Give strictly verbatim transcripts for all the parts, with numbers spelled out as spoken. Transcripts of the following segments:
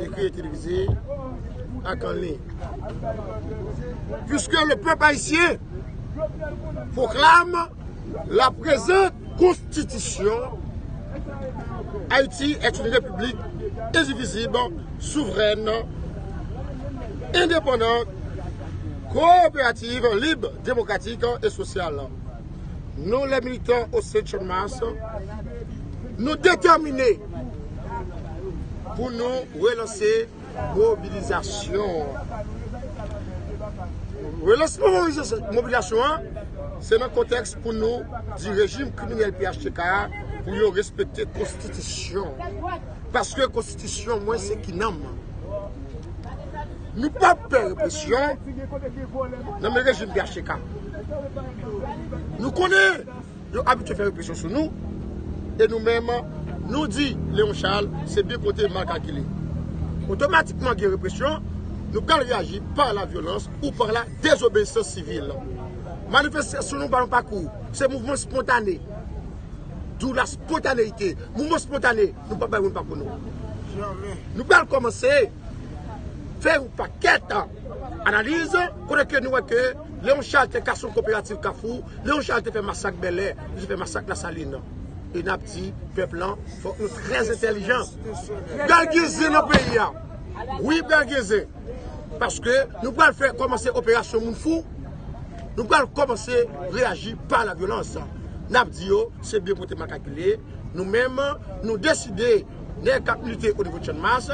écrit et télévisé, ak an liy. Puisque le peuple haïtien proclame la présente constitution, Haïti est une république indivisible, souveraine, indépendante, coopérative, libre, démocratique et sociale. Nou, les militants au sein de Channmas, nou detèmine pou nou relanse mobilizasyon. Relansman mobilizasyon, mobilizasyon an, se nan kontèks pou nou di rejim kriminèl P H T K a pou yo respekte konstitisyon. Paske konstitisyon mwen se ki nanm. Nou p ap pè represyon nan men rejim P H T K. Nou konnen yo abitye fè represyon sou nou, e nou menm, nou di Léon Charles, se byen konte, mal kalkile. Otomatikman gen represyon, nou pral reyaji pa la vyolans ou pa la dezobeyisans sivil. Manifestasyon nou pa yon pakou, se mouvman spontane. D'où la spontanéité. Mouvman spontane, nou p ap bay moun pa pou nou. Nou pral kòmanse fè yon pakèt analiz, kote ke nou wè ke Léon Charles te kase yon koperativ Kafou, Léon Charles te fè masak Bèlè, li te fè masak Lasalin. E n ap di pèp lan, fòk nou trè entèlijan. Pral gen zen nan peyi a. Wi, pral gen zen. Paske nou pral fè kòmanse operasyon moun fou. Nou pral kòmanse reyaji pa la vyolans. N ap di yo, se byen konte, mal kalkile. Nou menm, nou deside, nèg k ap milite o nivo Channmas,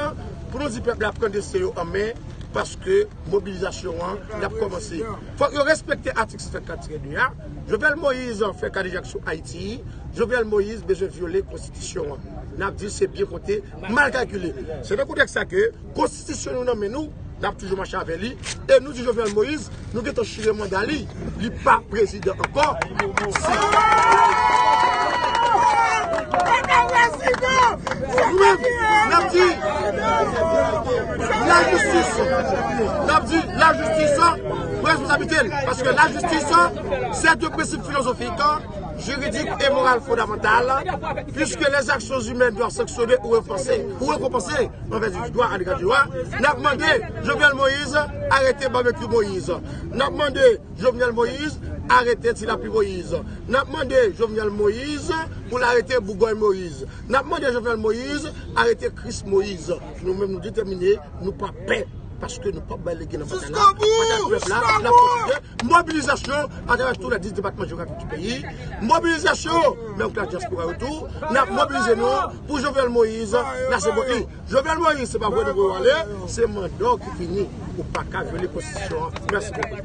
pou nou di pèp la pran desten yo an men, paske mobilizasyon an, l ap kòmanse. Fòk yo respekte atik san trannkat tirè de a. Jovenel Moïse fè kadejak sou Ayiti. Jovenel Moïse bezwen vyole konstitisyon an. N ap di se byen konte, mal kalkile. Se nan kontèks sa ke konstitisyon nou nan men nou, n ap toujou mache avè li. E nou di Jovenel Moïse, nou gentan chire manda li. Li pa prezidan ankò. Si. Nou menm, n ap di lajistis. N ap di lajistis pran responsablite l. Paske lajistis, se de prensip filozofik, jiridik e moral fondamantal, puisque les actions humaines doivent sanctionner ou récompenser, ou récompenser en vertu du droit à l'égard du droit. N ap mande Jovenel Moïse arete Barbecue Moïse. N ap mande Jovenel Moïse arete Ti Lapli Moïse. N ap mande Jovenel Moïse pou l arete Bougòy Moïse. N ap mande Jovenel Moïse arete Chris Moïse. Nou menm, nou detèmine, nou pa pè, paske nou p ap bay lege nan batay la. Batay pèp la, l ap kontinye. Mobilizasyon atravè tout les dix départements géographiques du pays. Mobilizasyon, menm klas dyaspora yo tou, n ap mobilize nou pou Jovenel Moïse lase bòt li. Jovenel Moïse, se pa vre nou voye w ale, se manda w ki fini. Ou pa ka vyole konstitisyon an. Mèsi bokou.